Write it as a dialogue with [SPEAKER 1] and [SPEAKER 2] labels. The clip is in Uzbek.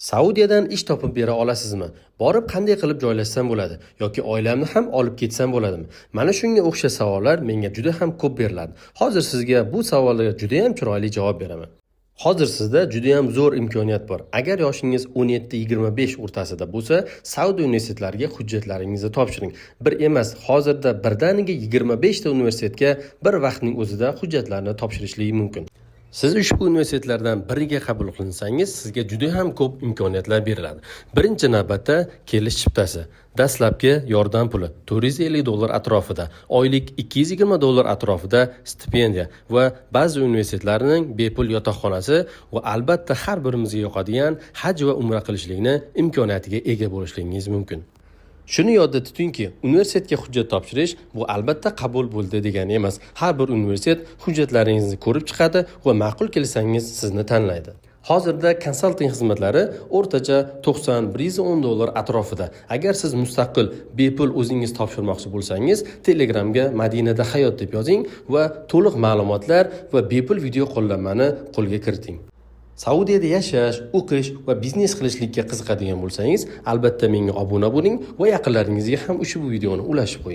[SPEAKER 1] Saudiyadan ish topib bera olasizmi? Borib qanday qilib joylashsam bo'ladi yoki oilamni ham olib ketsam bo'ladimi? Mana shunga o'xshash savollar menga juda ham ko'p beriladi. Hozir sizga bu savollarga juda ham chiroyli javob beraman. Hozir sizda juda ham zo'r imkoniyat bor. Agar yoshingiz 17-25 o'rtasida bo'lsa, Saudiya universitetlariga hujjatlaringizni topshiring. Bir emas, hozirda birdaniga 25 ta universitetga bir vaqtning o'zida hujjatlarni topshirishligi mumkin. Siz ushbu universitetlardan biriga qabul qilinsangiz, sizga juda ham ko'p imkoniyatlar beriladi. Birinchi navbatda kelish chiptasi, dastlabki yordam puli 450 dollar atrofida, oylik 220 dollar atrofida stipendiya va ba'zi universitetlarning bepul yotoqxonasi va albatta har birimizga yoqadigan haj va umra qilishlikni imkoniyatiga ega bo'lishligingiz mumkin. Shuni yodda tutingki, universitetga hujjat topshirish bu albatta qabul bo'ldi degani emas. Har bir universitet hujjatlaringizni ko'rib chiqadi va ma'qul kelsangiz, sizni tanlaydi. Hozirda konsalting xizmatlari o'rtacha 90-110 dollar atrofida. Agar siz mustaqil, bepul o'zingiz topshirmoqchi bo'lsangiz, Telegramga "Madinada hayot" deb yozing va to'liq ma'lumotlar va bepul video qo'llanmani qo'lga kiriting. Saudiyada yashash, o'qish va biznes qilishlikka qiziqadigan bo'lsangiz, albatta menga obuna bo'ling va yaqinlaringizga ham ushbu videoni ulashib qo'ying.